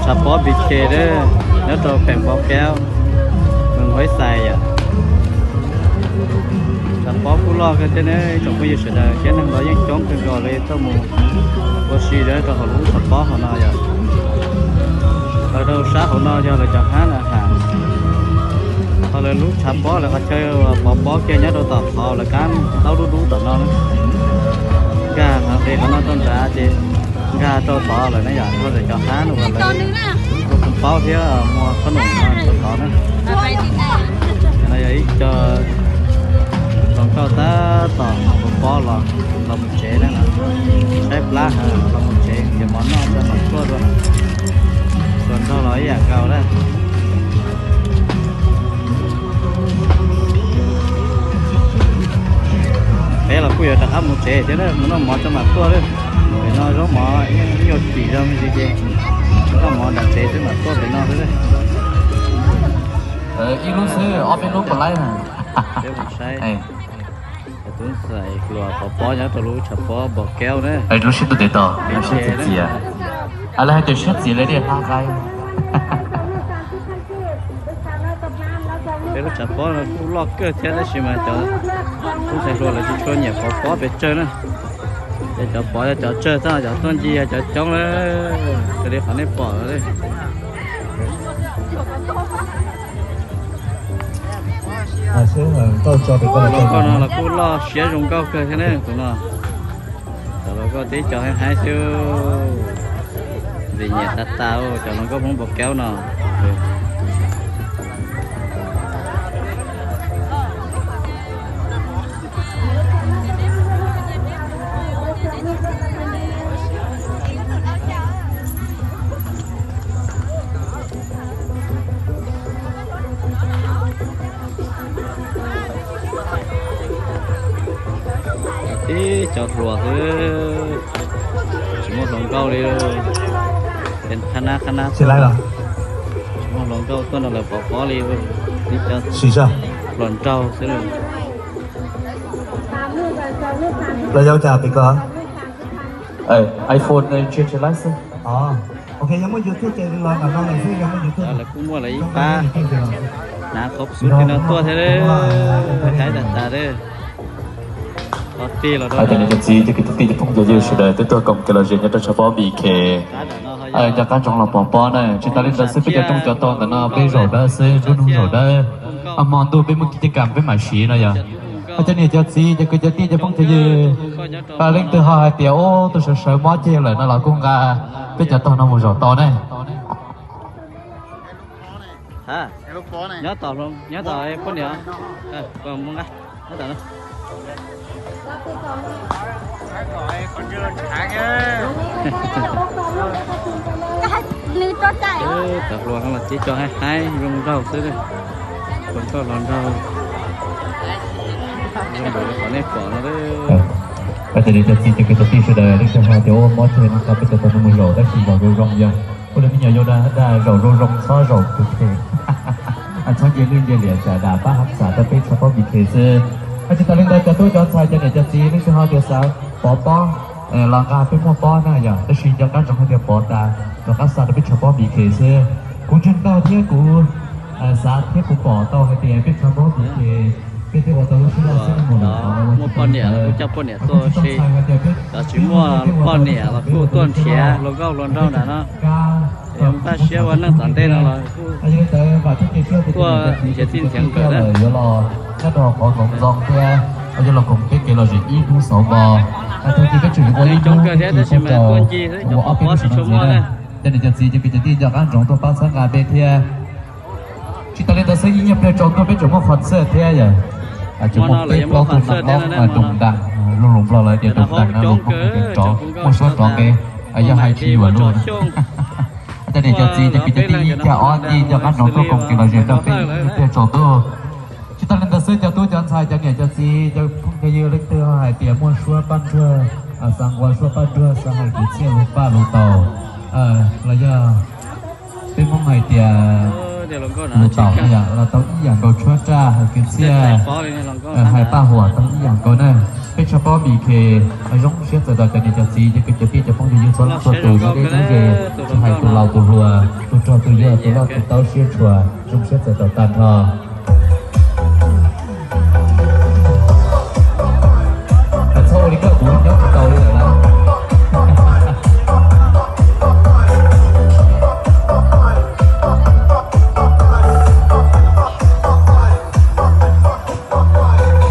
Tshav pob B K nyob rau pheem Npau Kaub, moos Huaib Xais yom. Tshav pob kuj loj kawg thiab ne, ib tsoom phooj ywg sawv daws, thiab neeg los yeej coob kawg nkaus li tuaj mus ua si rau hauv lub tshav pob hauv no yom. Lawv rau sab hauv no yog lawv cov hab na has. Ho lawv lub tshav pob lawv qhov chaw pov pob kiag nyob rau tom qhov lawv kab ntaub dub dub tom no na. Nkag qhov qis qhov no rau nrad ces nkag rau tod lawm na yom, rau lawv cov hab no uas lawv ua koom paub thiab muag qhob noom no rau tod na. No yog ib co hluas nkauj tab tom pov pob los, los mus tsev na, saib plab los mus tsev ces mov noj tso mam tuaj dua. Hluas nraug los ib yam nkaus na. Peb los kuj yuav rov qab mus tsev thiab na, mus noj mov tso mam tuaj lawm. Pem no zaub mov yeej yuav kim zog me ntsis ces noj mov nram tsev xwb mam tuaj pem no xwb. Ib lub xwb, ob peb lub puas laib na. Peb mus saib tub ntxhais hluas pov pob nyob rau lub tshav pob Npau Kaub na. Lub siab txias txias, lawv hais tias siab txias lawv thiaj hlab qaib. Peb lub tshav pob no kuj loj kawg thiab tab sis mas cov tub ntxhais hluas lawv tsis tshua nyiam pov pob pes tsawg na. Ces cov pov yog cov tsawg tag, cov tuaj ncig yog cov coob lawm, raws li qhov nej pom no. Tus no los kuj loj siab zoo nkauj kawg thiab ne, tus no. Cov hluas nkauj tib co heev heev xwb, ntxim nyiam tas tas cov hluas nkauj Hmoob Npau Kaub no. Tib co hluas xwb, tsis muaj hluas nkauj li. Qhab nab qhab nab, tsis muaj hluas nkauj tuaj nrog lawv pov pob li. Tib co hluas nraug xwb. Lawv yau cas pem ko? iPhone tsis tsis laib xwb. Lawv kuj muaj lawv ib pab hnav qhov xub tim no tuaj thiab, haib tas tas li. Cov niam cov txiv, cov kwv tij cov phooj cov ywg sawv daws twb tuaj koom kev lom zem nyob rau tshav pob B K. Nco qab ntsoov los pov pob na, tsis tas li ntawd xwb peb cov rooj cov tog ntawm no peb zaum dawb xwb, nruab hnub zaum dawb. Hmo ntuj peb muaj kiv caj kam peb mam siv no yog. Cov niam cov txiv, cov kwv cov tij cov phooj cov ywg, leej twg ho hais tias ub tus sawv sawv mob ceg lawm no los kuj nqa peb cov tog no mus zaum tau ne. Nyob tom, nyob tom poj niam, nyob tom. Cov hluas no los tib co haib haib zoo nraug xwb, hluas nkauj hluas nraug zoo nkaus li qhov nej pom no. Cov niam cov txiv cov kwv cov tij sawv daws, leej twg ho tias ua mob ceg no nqa peb cov tog no mus zaum, tab sis zaum zoo zoo yog ua li me nyuam yaus dag, zaum zoo zoo txhob zaum phem phem, txhob nce lwj nce liam tsam dam pab hav xav rau peb tshav pob B K xwb. Tsis tas li ntawd cov tub cov ntxhais cov niam cov txiv leej twg ho tias xav pov pob los nqa peb muaj pob na yog, tab sis nco qab ntsoov hais tias pov tas rov qab xa rau peb tshav pob B K xwb. Kuv ntseeg tau thiab kuv xav thiab kuv pom tau hais tias peb tshav pob B K peb thiaj ua tau lub sij hawm xwb no mus lawm. Muaj poj niam kuj coj poj niam tuaj ua si, cov tsis muaj poj niam los kuj tuaj nrhiav hluas nkauj hluas nraug ntawm no. Yuav npaj siab ua neej tom ntej no los kuj tuaj nrhiav txij nrhiav nkawm na. Yuav los nyob rau qhov koom ntxoo thiab yuav los koom peb kev lom zem ib hnub xaus npo. Tag kis peb tseem yuav ua ib hnub thiab tab sis mas tuaj ncig xwb, cov pov pob tsis tshua muaj na. Cov niam cov txiv cov kwv cov tij nco qab ntsoov tuaj pab txhawb nqa peb thiab. Tsis tas li ntawd xwb, ib nyuag pliag tsaus ntuj peb tseem muaj concert thiab yom. Tseem muaj peb plaub tug nam nplob doos ntas, lus Nplog lawv tias doos ntas no lus Hmoob tias tsov, muaj suab rov nqe, yog hais tsis yuam lus. Cov niam cov txiv cov kwv cov tij ib cag ob ncig nco qab ntsoov tuaj koom kev lom zem rau peb ib nyuag pliag tsaus ntuj. Tsis tas li ntawd xwb, cov tub cov ntxhais cov niam cov txiv cov phooj cov ywg leej twg hais tias muaj suab paj nruag, xav nqua suab paj nruag, xav hais kwv txhiaj lus paj lus taus, los yog peb Hmoob hais tias lus taus los tau ib yam nkaus, tshuab raj hais kwv txhiaj, hais paj huam tau ib yam nkaus na. Peb tshaj paub Mis Khes zoo siab txais tos cov niam cov txiv, cov kwv cov tij, cov phooj cov ywg txhua leej txhua tus, zoo deb zoo ze, tsis hais tus laus tus hluas, tus rog tus yawg, tus loj tus tau siab tshua, zoo siab txais tos tag nrho. Txhob ua li koj kuv nyob tsis tau li lawm na. Nyiam kuj twb los, kuj mus kawm tau na, tib cov hluas nkauj tsis tau muaj txiv li na, cov no kuj hluas nkauj thiab.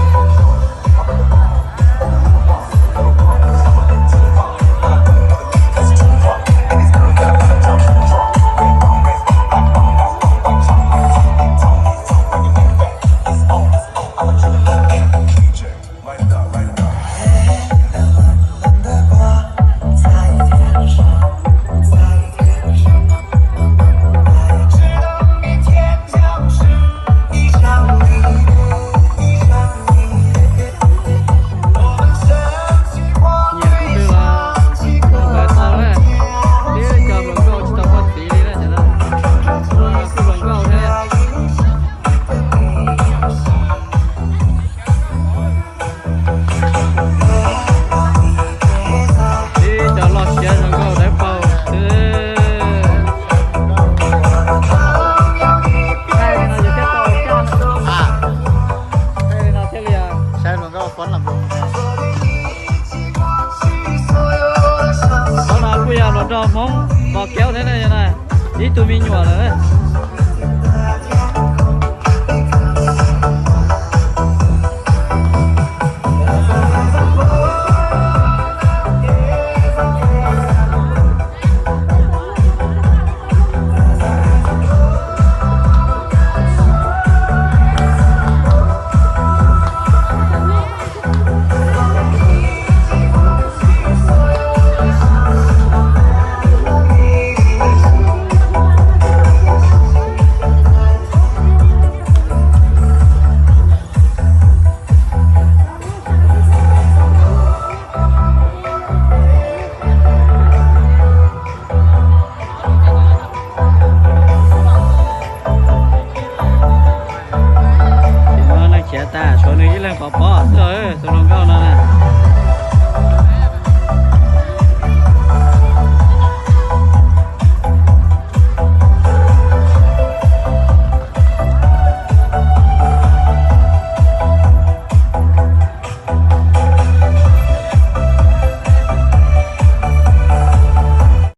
Tib cov loj siab zoo nkauj dawb paug xwb. Saib hluas nkauj fob los nkaus. Qhov no kuj yog hluas nraug Hmoob Pos Keub thiab na, yog na, ib tug me nyuam lawm. Tsis muaj neeg khiav tas, tshuav nws ib leeg pov pob xwb, tus hluas nkauj no na.